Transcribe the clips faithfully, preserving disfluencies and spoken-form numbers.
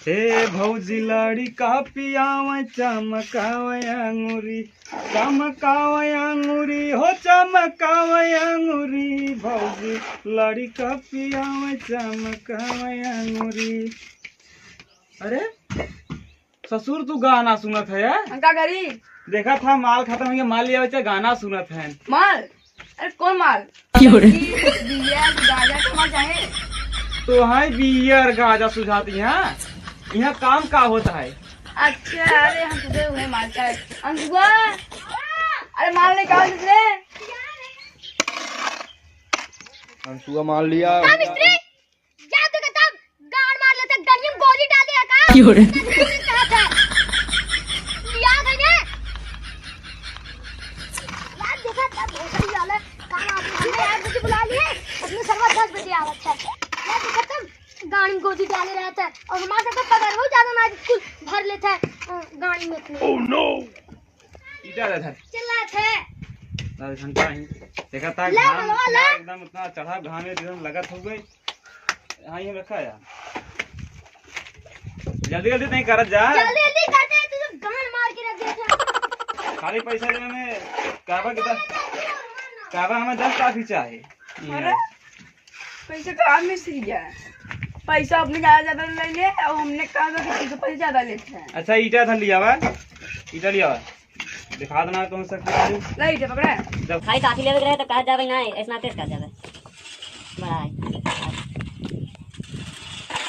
हे भौजी लड़िका पियावे चमकावे अंगुरी, चमकावे अंगुरी हो चमकावे अंगुरी, भौजी लड़िका पियावे चमकावे अंगुरी। अरे ससुर तू गाना सुनत है यार? हम का करी? देखा था माल खत्म हो गया, माल लिया बच्चा गाना सुनत है। माल? अरे कौन माल? क्यों रे? बीयर, गांजा के माल चाहे? तो है बीयर, गांजा सुझाती है। यहाँ काम का होता है? अच्छा, अरे हम तुझे हुए माल चाहे। अंसुआ, अरे माल निकाल दे। अंसुआ माल लिया। का मिस्त्री? जा तो तब गाड़ मार लेते, गनियम गोली डाल देगा का? क्यों रे? इतना दूर से कहा था। लिया था ने? यार देखा तब भोसड़ी वाला काम आदमी हमने यार मुझे बुला लिए, अपने सरवा दस बजे आवत है। यार देखा तब गाड़ी में गोली डाले रहता है और हमारे साथ तो पकड़ हो ज्यादा ना कुल भर लेता है, अ, गाड़ी में इतने। Oh no! ईटा दे धर। चला थे। दस घंटा ही। देखा था ले घाम मलवा ला। एकदम उतना चढ़ा घाम एकदम लगत हो गई। हाँ, ये रखा है। जल्दी जल्दी नहीं करत जा। जल्दी जल्दी करते हैं, तू तो गांड मार के रख दिया था। खाली पैसा देने में काबा कितना, काबा हमें दस काफी चाहे। अरे, पैसे कहाँ मिस्त्री है? पैसा अपने ज्यादा ज्यादा ले ले और हमने कहा था कि पैसे पैसे ज्यादा लेते हैं। अच्छा, ईटा था लिया हुआ, ईटा लिया हुआ। दिखा देना कौन सा कुछ। लाइट है, पकड़ा है। जब भाई काफी लेवे के रहे तो कहा जावे ना, ऐसा तेज कहा जावे। बड़ा है।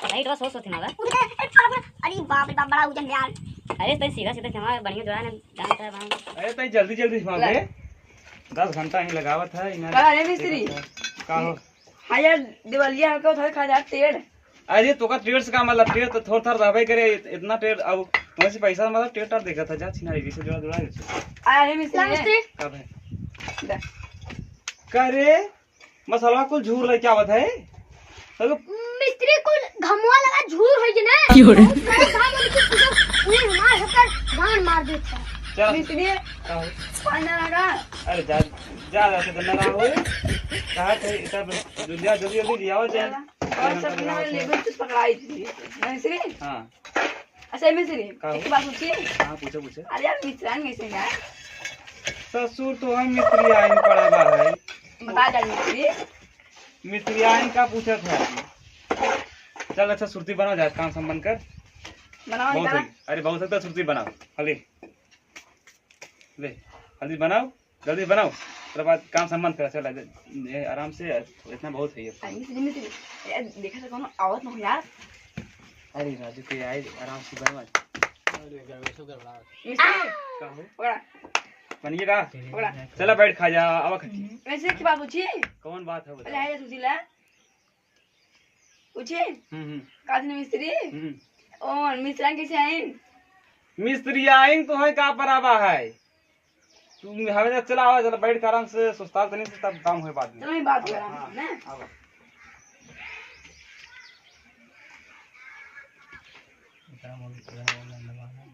लाइट बस हो सोते ना बा। अरे बाप रे बाप, बड़ा उजन यार। अरे तो सीधा सीधा जमा बढ़िया जोड़ा ने जानता है बाबू। अरे तो जल्दी जल्दी घुमा ले। दे। दस घंटा ही लगावत है इन्हें। का रे मिस्त्री? का हो? हाँ यार, दिवालिया हमको थोड़ा खा जा टेढ़। अरे, तोका टेढ़ से का मतलब? टेढ़ तो थोड़ थाड़ रहबे करे, इत-, इतना टेढ़, अब वैसे पैसा मतलब टेढ़ टाढ़ देखा था, जा छिनारी जी से जोड़ा जोड़ा दे। अरे मिस्त्री ला रे। मिस्त्री। कब है? दे। का रे? मसलवा कुल झूर ले क्या बात है? तो मिस्त्री कुल घमवा लगा झूर होई जे ना। क्यों रे? बहुत सारा घाम होई कि पूरा पूरी हमार हतर गान मार देत है। चल। मिस्त्री। का हो? पानी ना लगा। अरे जा, जा, जा, से गंदा ना हो। कहा थे, इतना जल्दी, जल्दी, जल्दी ले आओ, जा। चला। और सब ना लेबल तो पकड़ाई थी। नहीं सही? हाँ। अच्छा, मिस्त्री, का हो? एक बात पूछिए। हाँ, पूछो, पूछो। अरे यार, मिस्त्री कैसे यार? ससुर तो हम मिस्त्री आइन पड़ा बा है। बता जा मिस्त्री। मिस्त्री आइन का पूछत है? चल, अच्छा, सुरती बनाओ, जा, काम संबंध कर। बनाओ, बहुत बनाओ। सही। अरे, बहुत सही, तो सुरती बनाओ। हले। ले, जल्दी बनाओ, जल्दी बनाओ। ओकरे बाद काम संबंध करा, चला, ए, आराम से, इतना बहुत है ये। अरे, मिस्त्री, मिस्त्री, ए, देखा तो कौनो आवत न हो यार। अरे, राजू के आए, आराम से बनवा। अरे, गड़बड़, सब गड़बड़ा। मिस्त्री, का हो? पकड़ा। बनिए का? पकड़ा। चला, बैठ, खा जा, आवा खट्टी। वैसे की बात पूछी? कौन बात है, बता। अरे, आया सुशीला। पूछे? हम्म, हम्म। का दिन मिस्त्री? हम्म। ओ, मिस्त्री कैसे आइन? मिस्त्री आइन तो है, का बराबर है? तू हवे जा, चला आवा, चला बैठ के आराम से सुस्ता तनी से, तब काम होए बाद में। चलो, ये बात आवा, करा, हाँ, ना? आवा।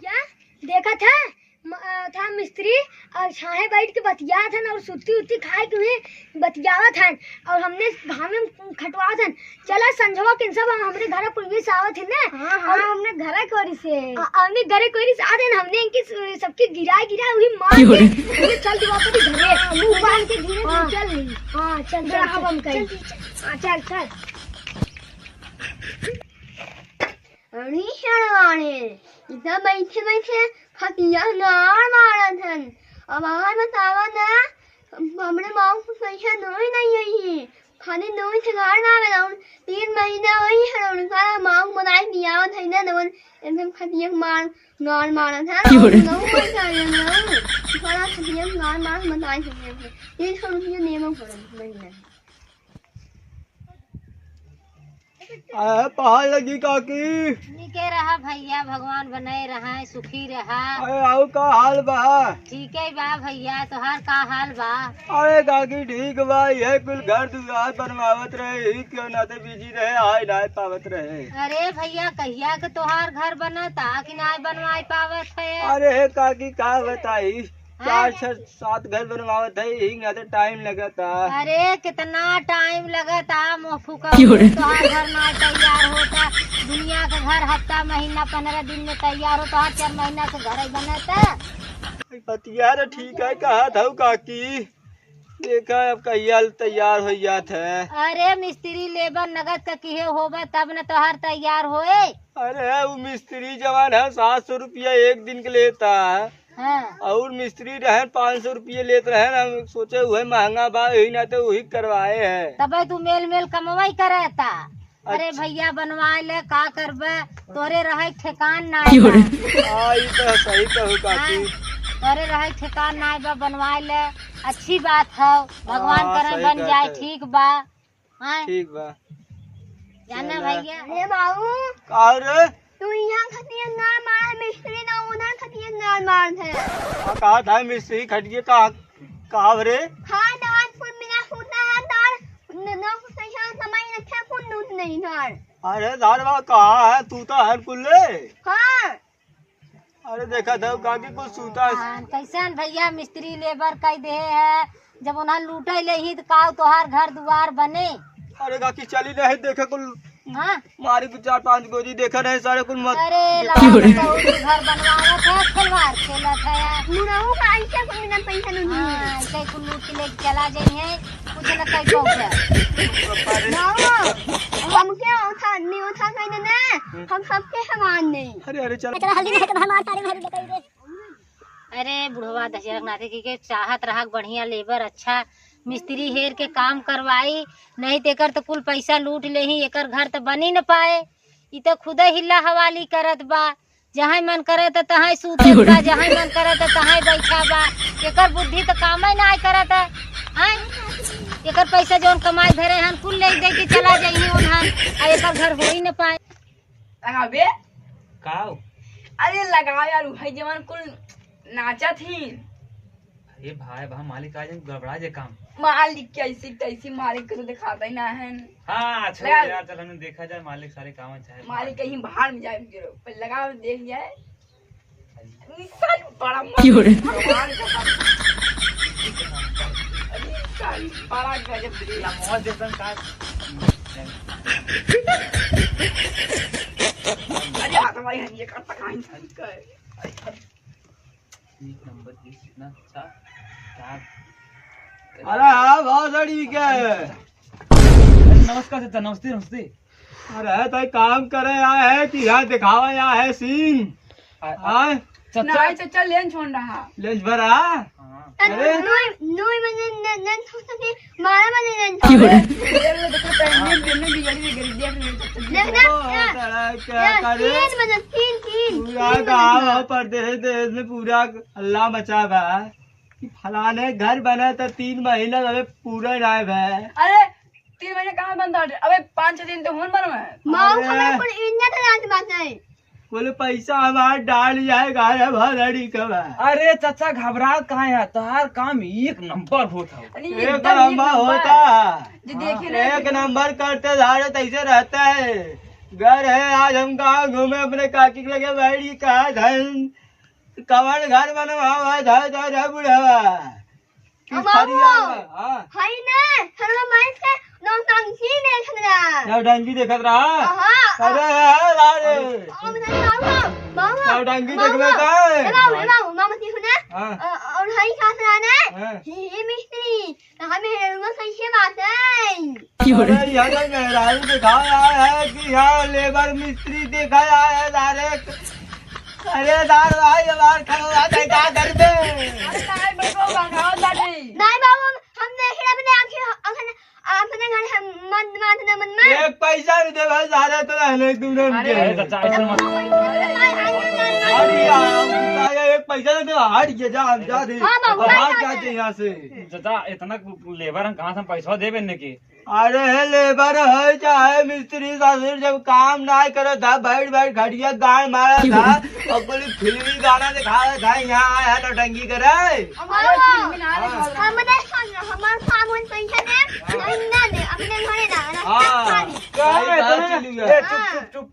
क्या देखा था? म-, अ, था मिस्त्री और छाहे बैठ के बतियात हन और सुत्ती उत्ती खाए के हुए बतियावत हन और हमने घामे में खटवात हन। चला संझवा के सब हम हमरे घर कोई से आवत हन ना। हाँ, हाँ, और हमने घर कोरी से। अ-, हमने घर कोरी से आते हन, हमने इनकी स-, सबके गिरा गिरा वही मार के हमने चल दिवा पर घरे। मुंह बांध के धीरे धीरे हाँ। चल रही। हाँ, चल, चल, चल, चल। हम कहीं। चल, चल, चल। हाँ, चल, चल। अरे हराने, इतना बैठे बैठे खटिया गाड़ मारत हन। अब आवाज बतावा ना, हमरे माँ को पैसा नहीं, नहीं आई है। खाली दो से गाड़ मारे रहूं, तीन महीना वही है, उनका माँ को बनाए दिया और धैना देवन, एकदम खटिया मार, गाड़ मारत है। क्यों रे? नौ पैसा ले रहा हूँ, सारा खटिया गाड़ मार बनाए दिया है। तीन सौ रुपया देवे पड़े महीना। अरे, पहाड़ लगी काकी। निके रहा भैया, भगवान बनाए रहा, सुखी रहा। अरे, आऊ का हाल बा? ठीक है बा भैया, तोहार का हाल बा? अरे काकी, ठीक बा, ये कुल घर दुआर बनवावत रहे, ही क्यों ना ते बिजी रहे, आए ना पावत रहे। अरे भैया, कहिया के तोहार घर बनता कि ना बनवाए पावत है? अरे काकी, का बताई, चार, छह, सात घर बनवावत है, यही में ज्यादा टाइम लगता। अरे, कितना टाइम लगता, मुँह फूका। क्यों रे? तोहार घर ना तैयार होता। दुनिया के घर हफ्ता, महीना, पन्द्रह दिन में तैयार होता, हर चार महीना से घर ही बनता। बतिया तो ठीक है, कहा था काकी। देखा अब कहिया तैयार हो जात है। अरे मिस्त्री लेबर नगद का किहे होबा तब न तोहार तैयार होए। अरे वो मिस्त्री जवान है, सात सौ रुपया एक दिन के लेता है। हाँ। और मिस्त्री रहन पाँच सौ रुपये लेत रहन, हम सोचे वही महंगा बा, यही ना तो वही करवाए है। तबे तू मेल मेल कमवाई करता। अरे अच्छा। भैया बनवाए ले, का करबे, तोरे रहे ठेकान ना क्यों रे? बा। हाँ, ई तो सही कहू काकी। हाँ, तोरे रहे ठेकान ना बा, बनवाए ले, अच्छी बात है, भगवान हाँ, करे सही बन कहत जाए, है। ठीक बा। हाँ। ठीक बा। जाना चला। भैया। अरे बाबू। का रे? तू यहाँ खटिया ना मार, मिस्त्री ना उधर खटिया ना मार है। का कहा था मिस्त्री खटिया का, का रे? हाँ, दान कुल मिला होता है, दान न, न कुछ ऐसा समय रखे, कुल लूट नहीं दान। अरे दान बा कहा है, तू तो हर कुल ले। हाँ। अरे देखा था काकी कुछ सूता है। हाँ, कैसन भैया मिस्त्री लेबर कह दे है, जब उन्हें लूटे ले ही तो का तोहार घर दुआर बने। अरे काकी चली नहीं देखे कुल हाँ? मारी कुछ चार पांच गोली देखे रहे सारे कुल मत। अरे लगा के बहुत घर बनवावत है, खिलवाड़ खेलत है। मुरहु का ऐसे कुल मिला पैसा नहीं। हाँ, ऐसे कुल लूट के लेके चला जाई है, कुछ न कह पाऊंगा। बाबू, हमके उठा, नहीं उठा कह देना, हम सबके समान नहीं। अरे, अरे, चल। चला, हल्दी में हमार तारे में हल्दी लगाई दे। अरे बुढ़वा दशरथ नाथे की के चाहत रहक बढ़िया लेबर अच्छा मिस्त्री हेर के काम करवाई, नहीं तो एकर तो कुल पैसा लूट लेही, एकर घर तो बनी न पाए। ई तो खुदे हिल्ला हवाली करत बा, जहाँ मन करत तहाँ सूतत बा, जहाँ मन करत तहाँ बैठा बा। एकर बुद्धि तो कामे ना करत है। आय, एकर पैसा जौन कमाई धरे हन कुल ले दे के चला जाइए उन्हन, आ एकर घर हो ही न पाए। लगावे? काव? अरे लगाओ यार, भाई जवान कुल नाचत ही। अरे भाई, भाई मालिक आ जाए, गड़बड़ा जाए काम। मालिक कैसी तैसी मालिक को तो दिखाता ही ना है। हाँ, छोड़ लगा। यार, चल हमने देखा जाए मालिक सारे काम चाहे। मालिक कहीं बाहर में जाए, पर लगाओ देख जाए। इंसान बड़ा क्यों रे? भगवान का। अरे इंसान बड़ा गजब रे। लमवा जैसन का। अरे हाथ भाई हनिए करता कहाँ इंसान का है। एक नंबर की कितना अच्छा। क्या? अरे हाँ, बहुत बड़ी क्या है? अरे नमस्कार चाचा, नमस्ते, नमस्ते। अरे, तो काम करे आए है कि यहाँ दिखावा आए है सीन? आ, आ, आए? चाचा। नहीं, चाचा, लेंस होन रहा। लेंस भरा? हाँ। अरे? नोई, नोई मने ने-, लेंस हो सके, मारा मने लेंस हो। अरे, ये लो, देखो, टाइम में बिजली बिगड़ी, बिगड़ी, देख ले, चाचा, देख ना, ओ, या, तेरा क्या या, करे? तीन मने, तीन, तीन, पूरा तीन मने गाँव ना। और परदेश, देश में पूरा हल्ला मचा बा कि फलाने घर बना तो तीन महीना अबे पूरा ना बा। अरे, तीन महीने कहाँ बंद बाटे? अबे पाँच छह दिन तो होन बनवा है। माऊ अरे। हमें कुल इज्जत रात बाटे। कुल पैसा हमार डाल जाए, गाय भरड़ी का बा। अरे चाचा घबरात काहे है? तोहार काम एक नंबर होत हौ। अरे एक एकदम एक नंबर नंबर। होता। जो देखे ना एक नंबर करते धारे तैसे रहता है। घर है आज हम कहाँ घूमे अपने काकी के लगे बैठ के कहा धन कवन घर बनवावा है, धर, धर, धर बुढ़वा। कि अब फरिया बाबू, में, हाँ। हई ने, हरवा माइस के नौटंकी देखत रहा। नौटंकी देखत रहा? हाँ। अरे, अरे, अरे। अब नहीं बाबू, बाबू, नौटंकी बाबू, देखबे का? ए बाबू, ए बाबू, मामा जी सुने। हाँ। अ, और हई सास रहा ने, हाँ। ही, ही मिस्त्री, तो हमें हेरुआ कैसे बात है? अरे, यहाँ तो मेहरारू दिखाया है कि यहाँ लेबर मिस्त्री दिखाया है, सारे अरे दार भाई, हमार खड़वा दे, का कर दे? अरे नाहीं बेटो, भगाओ दादी। नाहीं बाबू, हम देखे अपने आँखें, आँखें, अपने घर हम मन, मन, मन, मन, मन। एक पैसा नहीं दे भाई, सारे तो रहने एक दूसरे अरे, के। अरे चाचा, ऐसे मत। अरे यार, हम सारे एक पैसा नहीं दे, हट के जा, हम जा दे। हाँ बाबू, हम भाग भाग जाते हैं यहाँ से। चाचा, इतना लेबर हम कहाँ से हम पैसा देबे इनके? अरे हे लेबर है चाहे मिस्त्री सासुर, जब काम नाहीं करत है, बैठ बैठ घटिया गान मारत है और कुल फिल्मी गाना दिखावत है, यहाँ आया है नौटंकी करे। हमारा अरे फिल्मी ना रे, हाँ। हमारा। हमने सुन, हमारा सामान पैसा दे, हम ना दे, अपने घरे ना, ना, हाँ। खाली। क्या भाई, है बात इतना? चली गया। ए, चुप, हाँ। चुप, चुप।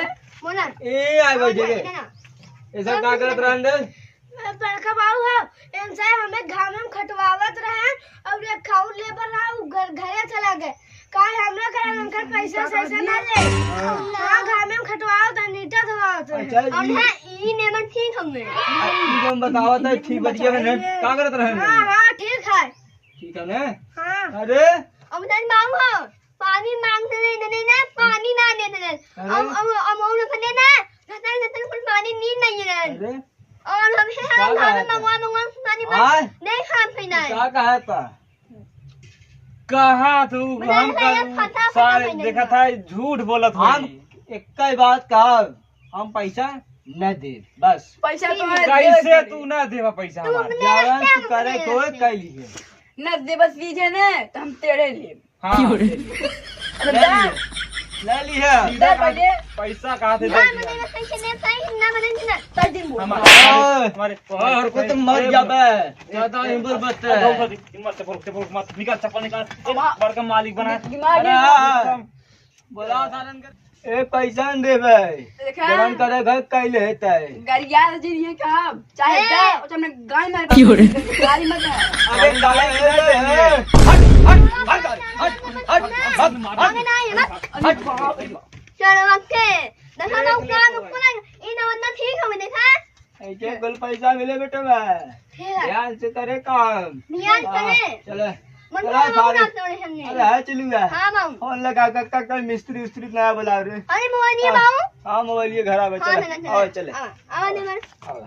रे? मोना। ए, आए बैठे रे। ना, ना। ऐसा का करत रहन दे? बड़का बाबू हो, इनसे हमें घामे में खटवावत रहे और एक खाऊ लेबर रहा, उ घर, घरे चला गए। काहे हमरा कारण उनकर पैसा सैसा ना ले। हाँ, घामे में खटवावत है, नीटा धोवावत है। अच्छा, और ई हाँ, ई नेमन ठीक हमें। ई जो हम बतावत है, ठीक बतिया है, का करत रहन दे? हाँ, हाँ, ठीक है। ठीक है ना? हाँ। अरे। अब नहीं बाबू हो, पानी मांगते नहीं, नहीं ना, पानी ना देते नहीं। अरे। अब, अब, अब और अपने ना, घटना, घटना कुछ पानी नींद नहीं है। अरे। और हम है, का हम कहा था? मंगवा, मंगवा पानी मांग, आय? नहीं खा पीना है। का कहा था? कहा तू, मतलब हम ऐसा कर, ये फटा, फटा सारे पहने देखा ना। था, झूठ बोलत हम होई। एक ही बात कहा, हम पैसा न दे, बस। पैसा तो है, कैसे देवे तू पड़े। ना देवा पैसा तू हमारे? अपने जवन रास्ते तू हम करे अपने को रास्ते। कह लीजिए। न दे, बस लीजिए ना, तो हम तेरे लिए। हाँ। क्यों रे? ले दा। लिए। ले लिए। दे पहले। पैसा कहाँ से ना दे दिया? बने ना, पैसे नहीं, पैसे ना बने ना। तय दिन बोल। हमारे, हाँ। हमारे, हमारे, कुछ मर जाबे। ज्यादा हिम्मत मत है। हिम्मत से बोल, से बोल, मत निकाल, चप्पल निकाल। अब हाँ। बड़का मालिक बना। दिमाग अरे नहीं हाँ। बोला सारन कर। ए, पैसा न देबे। देखा? जवन करे घर कई लेत है। गरिया जी ये कहा, चाहे ए! दे, और हमने गाय मार क्यों रे? गाली मत है। अरे, गाली मत है। हट, हट, हट, हट, हट, हट, हट। मांगे ना, ये मत। हट। चलो, ओके। देखा ना, काम को ना, इन वरना ठीक हमें देखा। ऐसे कुल पैसा मिले बेटा बा। ठीक है। ध्यान से करे काम। ध्यान हाँ, करे। चले। मन चला को सारे। ना तोड़े हमने। अरे हाँ, चलूंगा। हाँ, माऊ। फोन लगा, का, का, का, मिस्त्री उस्त्री नया बुला रहे। अरे, मोबाइल ये हाँ, माऊ। हाँ, मोबाइल ये घर आवे, हाँ, चले। चले, चले। आओ, चले। आवा, आवा, दे मार। आओ।